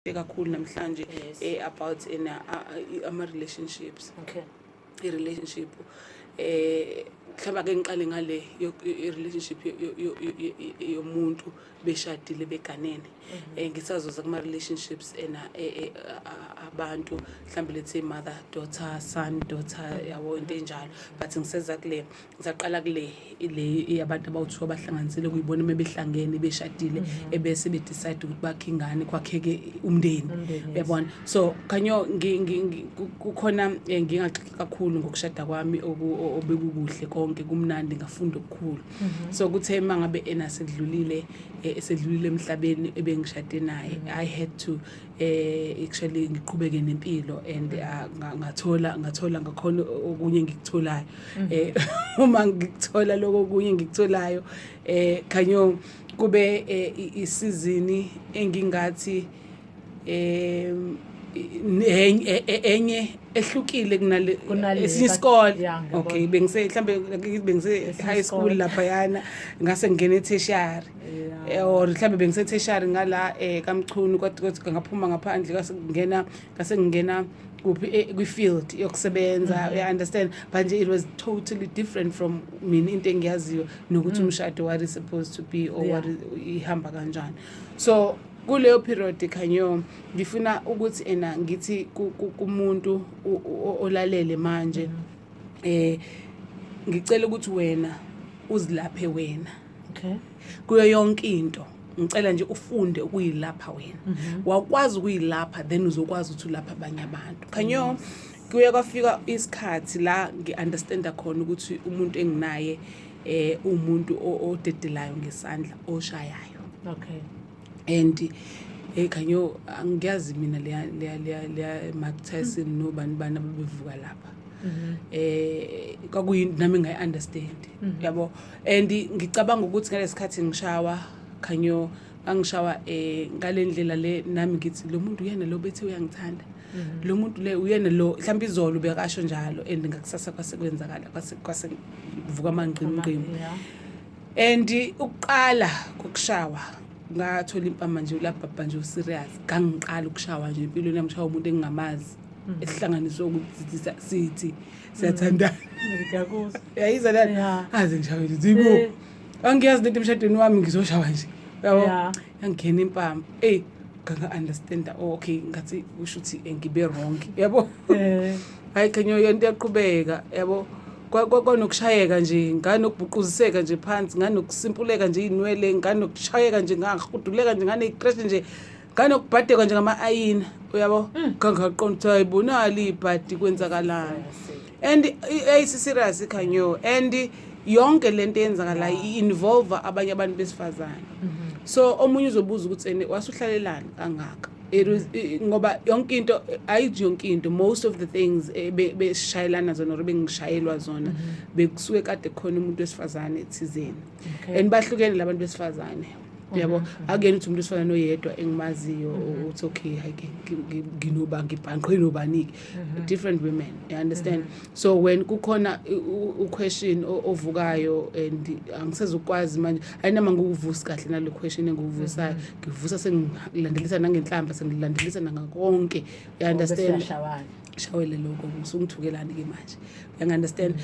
Kakhulu namhlanje about ena ama relationships. I-relationship, mhlawumbe ake ngiqale ngale i-relationship yomuntu beshadile, beganene. Ngisazoza kuma relationships ena abantu, mhlawumbe let's say mother daughter, son daughter, yabo, into enjalo, but ngiseza kule, ngisaqala kule le yabantu abawu-two abahlanganisile, kuyibona uma behlangene beshadile, ebese be-decide ukuthi bakhe ingane, kwakheke umndeni. Umndeni, yes. Uyabona, so khanyo kukhona ngingaxoxi kakhulu ngokushada kwami obekukuhle konke, kumnandi, ngafunda okukhulu. So kuthe uma ngabe ena sekudlulile, esedlulile emhlabeni ebengishade naye, I had to actually ngiqhubeke nempilo and ngathola ngakhona okunye engikutholayo. Uma ngikuthola lokho okunye engikutholayo, khanyo kube isizini engingathi enye ehlukile kunale Kunale esinye isikole. Yeah, ngiyabona. Okay, bengise mhlambe bengise Esinye high school isikole. Laphayana ngase ngingena e-tertiary. Or mhlambe bengise tertiary ngala kaMchunu, kwathi ngaphuma ngaphandle, ngase ngingena kuphi, kwi-field yokusebenza, you understand? But nje it was totally different from mina into engiyaziyo nokuthi umshado, what is supposed to be or what ihamba kanjani. So kuleyo period, khanyo, ngifuna ukuthi ena ngithi kumuntu olalele manje, ngicela ukuthi wena uzilaphe wena kuyo yonke into. Ngicela nje ufunde ukuyilapha wena. Wakwazi ukuyilapha, then uzokwazi ukuthi ulapha abanye abantu. Khanyo, kuye kwafika isikhathi la ngi-understanda khona ukuthi umuntu enginaye umuntu odedelayo ngesandla, oshayayo. And hey khanyo, angiyazi mina leya Mike Tyson nobani bani ababevuka lapha. Kwakuyinto nami ngayi-understand, yabo, and ngicabanga ukuthi ngalesikhathi ngishawa, khanyo, ngangishawa ngale ndlela le nami ngithi lo muntu uyena lo bethe uyangithanda, lo muntu le uyena lo, mhlawumbe izolo ubekasho njalo and ngakusasa kwase kwenzakala, kwase kuvuka amangqimngqim. And ukuqala kokushawa, ngathola impama nje ulabhabha nje userious. Ngangiqala ukushawa nje empilweni yami, ngishawa umuntu engingamazi, esihlanganiswe ukuthi sithi siyathandana. Ngiyakuzwa. Yayiza lana. Aze ngishawe nje, zibo, angiyazi lento, emshadweni wami ngizoshawa nje, yabo. Yangena impama, ey, nganga-understanda. Oh, okay, ngathi kusho ukuthi ngibe wrong, yabo. Hayi khanyo, yonto iyaqhubeka, yabo. Kwanokushayeka nje, nganokubhuquziseka nje phansi, nganokusimpuleka nje iy'nwele, nganokushayeka nje, ngahuduleka nje, nganey'crash nje, nganokubhadeka nje ngama-ayina, uyabo. Ngangaqonda ukuthi hayi bonali ibhadi, kwenzakalani? And ayisi-serious khanyo, and yonke lento eyenzakalayo i-involve abanye abantu besifazane. So omunye uzobuza ukuthi ene wasuhlalelani kangaka? It was ngoba yonke into, ayithi yonke into, most of the things besishayelana zona or bengishayelwa zona, bekusuke kade khona umuntu wesifazane ethizeni. And bahlukene labantu besifazane, yabo. Akuyena ukuthi umuntu wesifazane oyedwa engimaziyo uthi okay, hayi ke, nginoba ngibhanqwe nobanike, different women, you understand? So when kukhona u-question ovukayo and angisezukwazi manje, ayinama ngikuvusi kahle nalo question engikuvusayo, ngivusa sengilandelisa nangenhlamba, sengilandelisa nangakonke, you understand? Siyashawana. Shawele lokho, usungithukelani ke manje, uyangi-understand?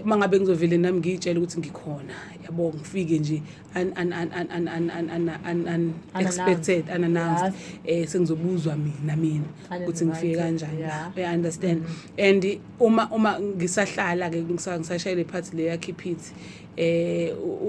Mangabe ngizovele nami ngiyitshela ukuthi ngikhona, yabo, ngifike nje un un un un un un un un un unexpected, unannounced, sengizobuzwa mina ukuthi ngifike kanjani la, you understand? And uma ngisahlala ke, ngisashayela iphathi le yakhe it,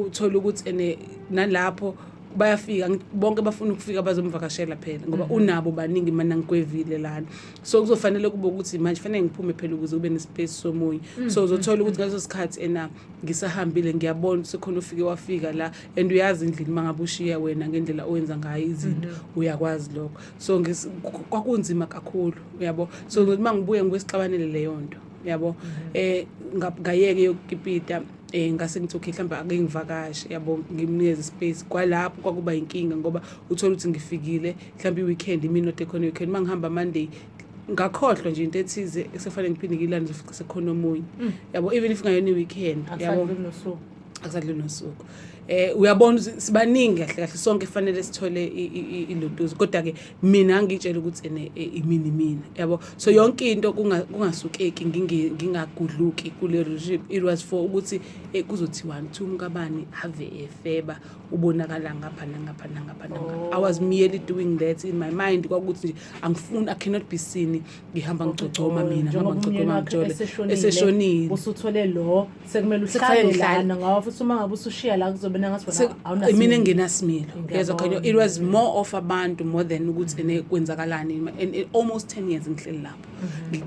uthola ukuthi ene nalapho bayafika bonke, bafuna ukufika bazomvakashela phela ngoba unabo baningi mana ngikwevile lana. So kuzofanele kube ukuthi manje fanele ngiphume phela ukuze kube nespace somunye. So uzothola ukuthi ngaleso sikhathi ena ngisahambile, ngiyabona ukuthi sekhona ufike wafika la, and uyazi endlini mangabe ushiya wena ngendlela owenza ngayo izinto, uyakwazi lokho. So kwakunzima kakhulu, uyabo. So uma ngibuye ngibuye sixabanele leyo nto, yabo. Ngayeke yokukipita, ngase ngithi okay, mhlawumbe ake ngivakashe, yabo, ngimnikeze space. Kwalapho kwakuba inkinga ngoba uthola ukuthi ngifikile mhlawumbe i-weekend, imini ode khona i-weekend, uma ngihamba Monday ngakhohlwa nje into ethize ekusefanele ngiphinde ngiyilande, ngizofica sekhona omunye, yabo, even if ngayona i-weekend, yabo. Akusadluli nosuku. Akusadluli nosuku. Uyabona ukuthi sibaningi kahle kahle, sonke kufanele sithole ilontuzo, kodwa ke mina ngitshela ukuthi ene imini mina, yabo. So yonke into kungasukeki, ngingagudluki kule relationship. It was for ukuthi kuzothiwani, kuthiwa umkabani have efeba, ubonakala ngapha nangapha nangapha nangapha. I was merely doing that in my mind, kwakuthi nje angifuni, I cannot be seen ngihamba ngigcogcoma mina, ngihamba Njengoba umyeni ngigcogcoma, wakhe ngijole eseshonile, eseshonile. Usuthole lo, sekumele Sekufanele uhlale ngihlale. lana, ngoba futhi uma ngabe usushiya la kuzobe nangathi wena awunasimilo. Mina engenasimilo, yezwa khona. It was Ngiyabona. more of abantu more than ukuthi ene kwenzakalani, and almost 10 years ngihleli lapho.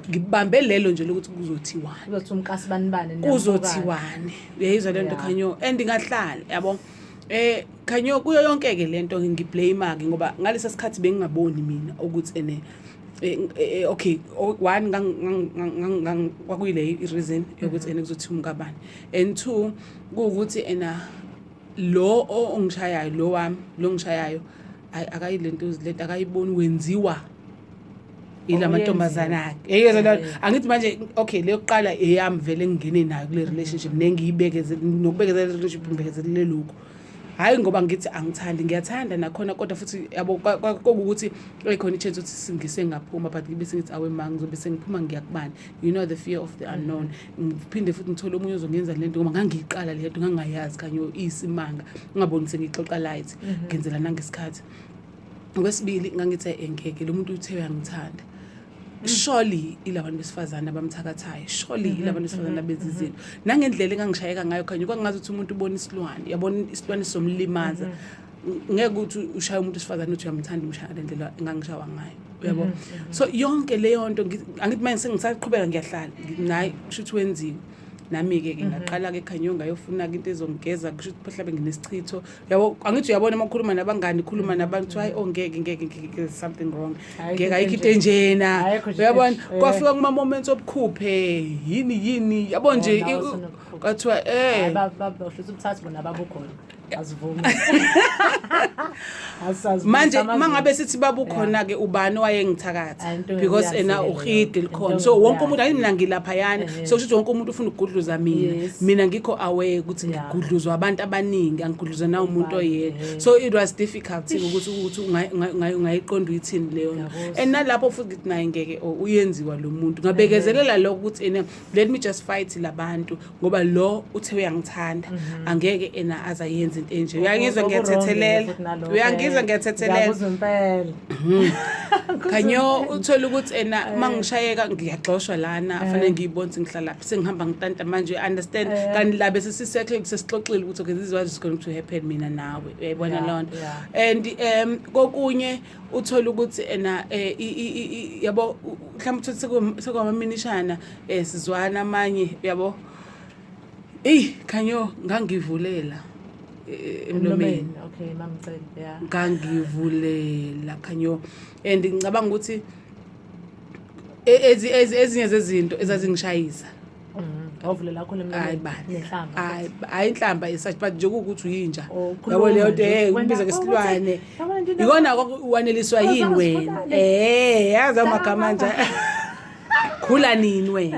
Ngibambe lelo nje lokuthi kuzothiwani. Kuzothi umkasi bani bani niyambuka. Kuzothiwani, uyayizwa lento? Khanyo, and ngahlala, yabo. Khanyo, kuyo yonke ke lento ngiblame ke, ngoba ngalesa sikhathi bengingaboni mina ukuthi ene okay, one, kwakuyile i-reason yokuthi ene kuzothiwa umkabani, and two, kuwukuthi ena lo ongishayayo, lo wami lo ngishayayo, akayilento lento akayiboni, wenziwa ila mantombazana akhe, yeyezwa leyo. Angithi manje, okay, leyo kuqala eyami vele ngingene nayo kule relationship, nengiyibekeze nokubekezela relationship, ngibekezelele lokhu, hhayi ngoba ngithi angithandi, ngiyathanda nakhona, kodwa futhi yabo kokuthi ekhona i-chance ukuthi ngisengaphuma, but ngibe sengithi awe ma, ngizobe sengiphuma ngiyakubani? You know, the fear of the unknown. Ngiphinde futhi ngithole omunye ozongenza lento, ngoba ngangiyiqala le nto, ngangayazi kanye iyisimanga, ungaboni sengiyixoxa light, ngenzela nangesikhathi. Okwesibili, ngangithi engeke lo muntu uthe uyangithanda, surely ilabantu besifazane abamthakathayo, surely ilabantu besifazane abenza izinto nangendlela engangishayeka ngayo. Khanye kwangazi ukuthi umuntu ubona isilwane, yabona isilwane somlimaza. Ngeke ukuthi ushaye umuntu wesifazane uthi uyamthanda, umshaya ngale ndlela engangishawa ngayo, uyabo. So yonke leyo nto, angithi manje sengisaqhubeka ngiyahlala naye, kusho ukuthi wenziwe nami-ke ke ngaqala-ke khanyo ngayofuna-ke into ezongigeza, kusho ukuthi mhlawumbe nginesichitho, yabo. Angithi uyabona uma ukhuluma nabangani, ukhuluma nabantu, kuthiwa hayi, oh, ngeke, ngeke, ngeke, there's something wrong. Ayikho ngeke, ayikho into into enjena. Ayikho nje Uyabona? into. Kwafika kuma-moments obukhuphe, yini yini, yabo nje. Oh, nawe usunobukhuphe. Kwathiwa Hayi, basho ukuthi ubuthathi bona babukhona, asivumi. Asazi Manje amazulu. mangabe sithi babukhona-ke, ubani owayengithakatha? Hayi, into Because engiyazi ena leyo. uhide likhona. Into So wonke engiyazi. umuntu, ayi, mina ngilaphayana. So kusho ukuthi wonke umuntu ufuna ukugudluza mina. Mina ngikho aware ukuthi ngigudluzwa abantu abaningi, angigudluzwa na umuntu Ubani, oyedwa. So it was difficult ukuthi ungayiqonda uyithini leyo nto. Ngiyakuzwa. And nalapho futhi ngithi naye ngeke, oh, uyenziwa lo muntu. Ngabekezelela lokho ukuthi ene let me just fight labantu, ngoba lo uthe uyangithanda, angeke ena azayenza into enje. Uyangizwa? Oku-wrong Ngiyathethelela. futhi nalokho, Uyangizwa? Ngiyathethelela. Ngiyakuzwa impela. Khanyo, uthola ukuthi ena mangishayeka ngiyaxoshwa lana, fanele ngiyibone ukuthi ngihlalaphi, sengihamba ngitanta manje, you understand? Kanti la bese sisettle, sesixoxile ukuthi okay, this is what is going to happen, mina nawe, uyayibona leyo nto? And kokunye uthola ukuthi ena yabo, mhlawumbe uthole sekwamaminishana sizwana amanye, yabo. Eyi khanyo, ngangivulela emlomeni. Emlomeni. Okay, mamcela, yeah. Ngangivulela khanyo, and ngicabanga ukuthi ezinye zezinto ezazingishayisa. Wavulela khona Hayi emlomeni. bandla. Nenhlamba. Hayi, hayi, inhlamba is-such, but nje kuwukuthi uyinja. Oh, Yabo ukhuluma leyo nto nje. ukubiza Wena, ngesilwane. yabona nje Ikona waneliswa yini Awuzange wena? usibulale. Yazi amagama nje, khula nini wena?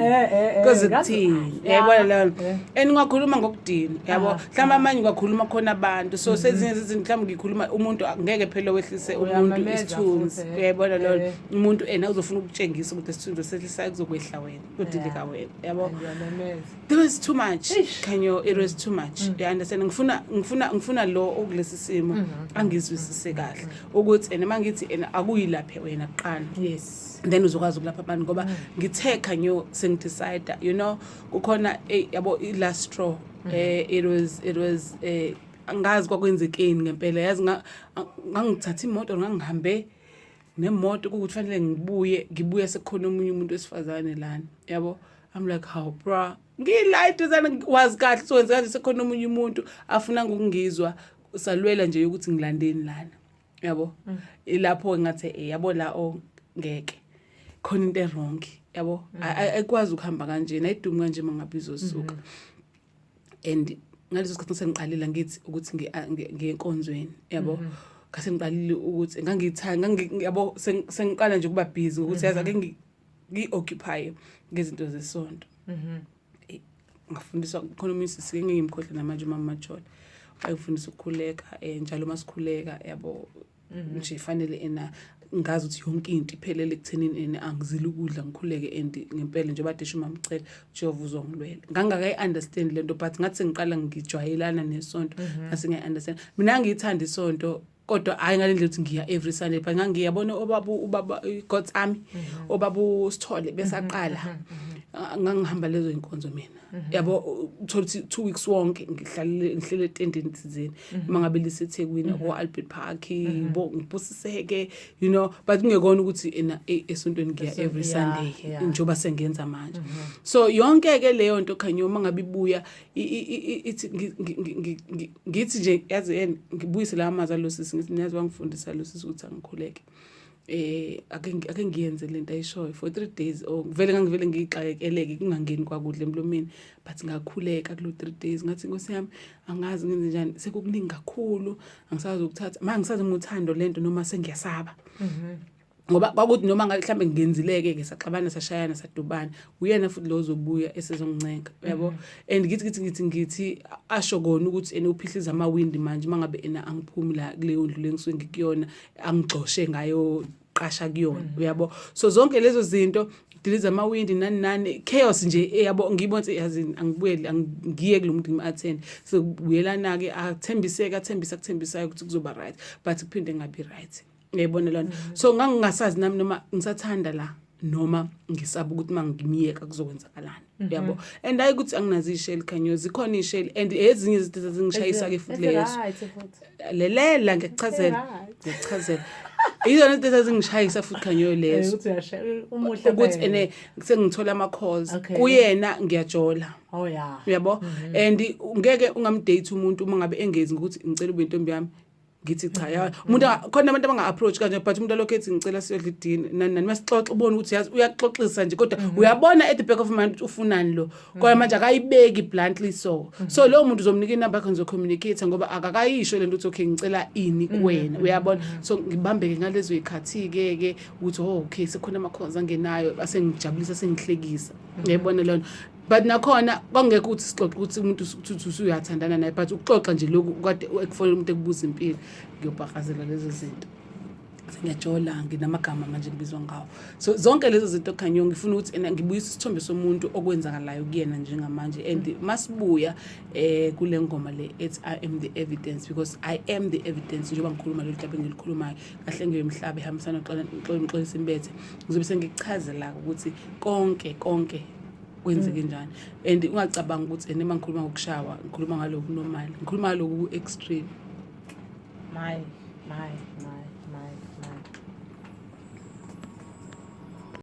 Kuze kuthini, uyayibona leyo nto? And ungakhuluma ngokudina, yabo. Mhlawumbe amanye ungakhuluma khona abantu, so sezinye zezinto mhlawumbe ngikhuluma umuntu ngeke phela wehlise umuntu Uyamemeza isithunzi. futhi, eh. Uyayibona leyo nto? Umuntu ena uzofuna ukutshengisa ukuthi isithunzi osehlisayo kuzokwehla wena, kudilika wena, yabo. And uyamemeza. There was too much. Eish. Khanyo, it was too much, you understand? Ngifuna lo okulesi simo angizwisise kahle ukuthi ena mangithi ena akuyilaphe wena kuqala, then uzokwazi ukulapha abantu, ngoba ngithe khanyo sengidecide, kukhona yabo, i-last straw. It was angazi kwakwenzekeni ngempela, yazi, ngangithatha imoto, ngangihambe nemoto, kukuthi fanele ngibuye, ngibuye sekukhona omunye umuntu wesifazane lana, yabo. I'm like, how, bra, ngila eduzane, wazi kahle so wenza kanje, sekukhona omunye umuntu afuna ngokungizwa, salwela nje ukuthi ngilandeni lana, yabo. Ilapho ngathi yabo la, oh, ngeke, khona into e-wrong, yabo. Ayikwazi ukuhamba kanjena, ayidumi kanje mangabe izosuka. And ngaleso sikhathi sengiqalile ngithi ukuthi ngiye enkonzweni, yabo, ngase ngiqalile ukuthi ngangithanda, yabo, sengiqala nje ukuba busy ngokuthi yazi ake ngi-occupy ngezinto zesonto. Ngafundiswa khona omunye usisi, ngeke ngimkhohle namanje, umama Majola. Wayengifundisa ukukhuleka njalo masikhuleka, yabo nje, fanele ena ngazi ukuthi yonke into iphelele ekuthenini ene angizile ukudla, ngikhuleke. And ngempela njengoba desho uMamcele, Jehova uzongilwela. Ngangakayi-understand lento, but ngathi sengiqala ngijwayelana nesonto, ngase ngiyayi-understand. Mina ngiyithanda isonto, kodwa hhayi ngale ndlela ukuthi ngiya every Sunday, but ngangiyabona obaba, ubaba Gotsami, obaba uSithole besaqala, ngangihamba lezo inkonzo mina, yabo. Uthola ukuthi 2 weeks wonke ngihlalele, ngihlele etendeni thizeni, uma ngabe liseThekwini ko Albert Park, bo ngibusiseke, but kungekona ukuthi ena esontweni ngiya every Sunday njengoba sengenza manje. So yonke ke leyo nto, Khanyo, uma ngabe ibuya ithi ngithi nje, yazi yena, ngibuyise la amazwi alosisi, ngithi niyazi wangifundisa lo sisi ukuthi angikhuleke, ake ngiyenze lento ayishoyo for 3 days, or vele ngangivele ngiyixakekeleke, kungangeni kwakudla emlomeni, but ngakhuleka kulo 3 days, ngathi, "Nkosi yami, angazi ngenze njani, sekukuningi kakhulu, angisazi ukuthatha ma ngisazi nguthando lento noma sengiyasaba." Ngoba kwakuthi noma mhlambe ngenzileke ke, saxabana, sashayana, sadubana, uyena futhi lo ozobuya esezongincenga, uyabo. And ngithi asho kona ukuthi ena uphihliza amawindi manje mangabe ena angiphumi la kuleyo ndlu lengisuke ngikuyona, angigxoshe ngayo, qasha kuyona, uyabo. So zonke lezo zinto, diliza amawindi, nani nani, chaos nje, yabo. Ngibona ukuthi yazi angibuyeli, ngiye kulo muntu, ngim-attend, so buyelana ke, athembiseke, athembisa, akuthembisayo ukuthi kuzoba right, but kuphinde ngabi right, uyayibona lona. So ngangingasazi nami noma ngisathanda la noma ngisaba ukuthi mangimiyeka kuzokwenzakalani, yabo. And hayi ukuthi anginazo iy'sheli, Khanyo, zikhona iy'sheli, and ezinye izinto ezingishayisa-ke futhi lezo. Right futhi. Lelela, ngiyakuchazela. Right. Ngiyakuchazela, izona izinto ezazingishayisa futhi, Khanyo, lezo. Ukuthi uyasha umuhle. Ukuthi phela. ene sengithola ama-calls kuyena, ngiyajola, uyabo. And ngeke ungamdate umuntu uma ngabe engezi ngokuthi ngicela ube intombi yami, ngithi cha. Ya, umuntu khona abantu abanga-approach kanje, but umuntu alokhu ethi ngicela siyodla idini, nani nani, masixoxa, ubone ukuthi yazi uyaxoxisa nje, kodwa uyabona at the back of mind ukuthi ufunani lo, kodwa manje akayibeki bluntly. So lowo muntu uzomnika inamba yakho, nizocommunicate, ngoba akakayisho lento ukuthi okay, ngicela ini kuwena, uyabona. So ngibambeke ngalezo y'khathi-ke ke ukuthi oh okay, sekhona ama-calls angenayo, asengijabulisa, sengihlekisa, uyayibona leyo nto. But nakhona kwangekho ukuthi sixoxe ukuthi umuntu uthi usuyathandana naye, but ukuxoxa nje lokhu kade ekufonela umuntu ekubuza impilo, ngiyobhakazela lezo zinto, sengiyajola, nginamagama manje ngibizwa ngawo. So zonke lezo zinto, Khanyo, ngifuna ukuthi ena ngibuyise isithombe somuntu okwenzakalayo kuyena njengamanje. And masibuya kule ngoma le ethi "I Am the Evidence", because I am the evidence njengoba ngikhuluma lolu daba engilikhulumayo kahle ngeyomhlaba ehambisana noXolisa Imbethe, ngizobe sengikuchazela ukuthi konke konke kwenzeke njani. And ungacabangi ukuthi ene uma ngikhuluma ngokushawa ngikhuluma ngaloku normal, ngikhuluma ngaloku ku-extreme. My my my.